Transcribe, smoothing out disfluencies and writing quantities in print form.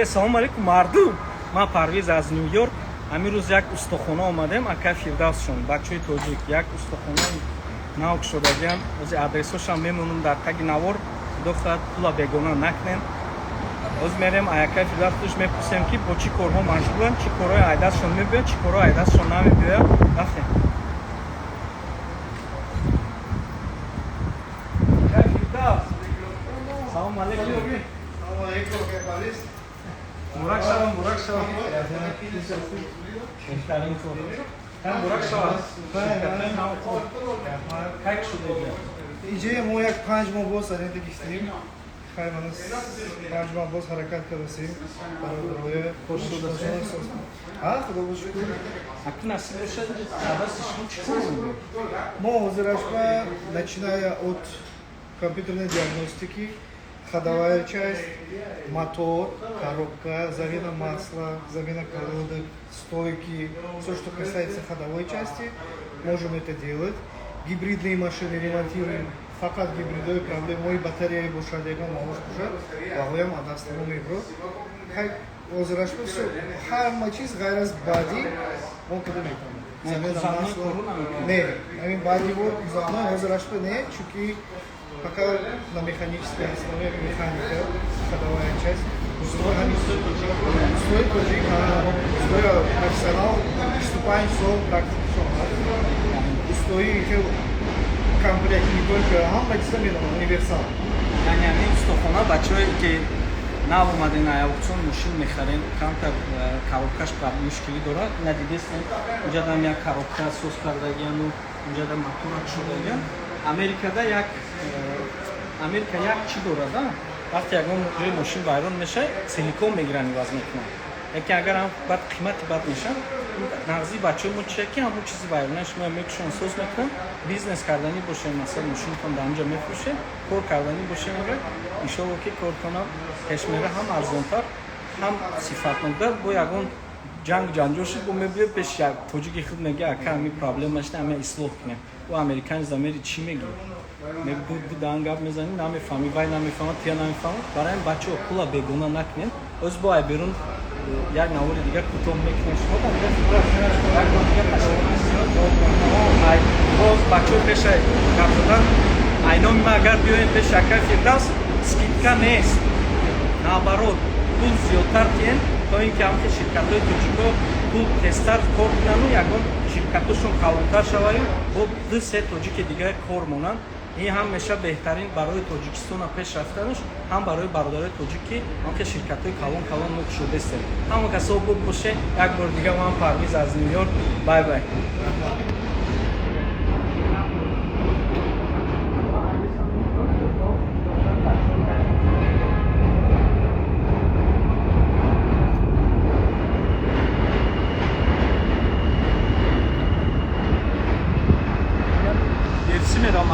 Салом алейкум, мардум. Ман Парвиз аз Ню Йорк. Ҳамин рӯз як устохона омадем, акай Фирдавсшон, бачаҳои тоҷик, як устохонаи нав кушодагиам. Ози адресҳошам мемонам дар таги навор. Худо хоҳад, пула бегона накунем. Оз мерем, акай Фирдавсш мепурсем, ки бо чӣ корҳо машғуланд, чӣ корҳои айдастшон мебиёяд, чӣ корҳои айдастшон намебиёяд. Рафтем. Акай Фирдавс, салом алейкум. Муборак шавам, муборак шавам. Беҳтарин кор. Ҳам муборак шавам. Ширкатҳои нав кор. Кай шуда? Иҷоя мо як 5 моҳ боз аренда гирифтем. Хай, мана, 5 моҳ боз ҳаракат кардасем бародароя. Хуш шудасем? Ҳа, худо ба шукр. Аки насиб бошад, дасти шумо чӣ кор мекунед? Мо ҳозирашба, начиная от компьютерной диагностики, ходовая часть, мотор, коробка, замена масла, замена колодок, стойки, все, что касается ходовой части, можем это делать. Гибридные машины ремонтируем, фақат гибридои проблемаҳои батареяи бошад, ягон маош бошад, ваҳоям адастану меброд. Хай, ҳозирашба всё, ҳама чиз ғайр аз баъди мо када метавонем. Замена Кузовной масла. кору намекунед? Не, ҳамин баъди бо кузовной ҳозирашба не, чунки пока на механической основе, механика, ходовая часть. Устои ҳамин устои тоҷик, устои профессионал, 25 сол практикашон ҳаст. Устои хел комплект, не только, ҳама чиза медонам, универсал. Яъне ҳамин устохона, бачаҳое ки нав омаден, аукцион мошин мехарен, камтар коробкаш мушкилӣ дорад, ина дидестем, инҷадам як коробка соз кардагияну инҷада мотора шудагиян. Америкада як Америка як чӣ дорад, а вақте ягон ҷои мошин вайрон мешавад, целиком мегиранд, иваз мекунанд. Яке агар ҳам баъд қимати бад мешавад. Нағзи бачаҳои мо чия, ки ҳамон чизи вайрона шумо мекушон, соз мекунанд. Бизнес карданӣ бошем, масалан, мошинтон дар онҷа мефурӯшем, кор карданӣ бошем, агар иншолло ки кортонам пеш мера, ҳам арзонтар, ҳам сифатноктар. Бо ягон ҷанг ҷанҷол шуд, бо мебиё пеш як тоҷики худ, мега: «Ака, ҳами проблема шуда, ҳама ислоҳ кунем». Ӯ американец мери, чӣ мегӣ? Ду даҳан гап мезанӣ, намефаҳмӣ, вай намефаҳмад, тия намефаҳмад. Барои ҳамин, бачаҳо, пула бегона накунем. Оз бо ай берун як навори дигар кӯтоҳ мекунем. Шумо як бор дигар ташаккури зиёд. Ай боз, бачаҳо, пеша гап задан, айноми ма агар биёем пеши акай Фирдавс, скидка нест, наоборот, пул зиёдтар тиен, то ин ки ҳамхи ширкатҳои тоҷико пул тезтар кор кунану ягон ширкатошон калонтар шаваю бо ду се тоҷики дигар кор монанд. Ин ҳам меша беҳтарин барои Тоҷикистона пеш рафтанаш, ҳам барои бародарои тоҷик, ки ҳамхи ширкатҳои калон калон мо кушодестем. Ҳама касо буд боше. Як бор дига, ман Парвиз аз Ню Йорк. Bye bye. Мерам.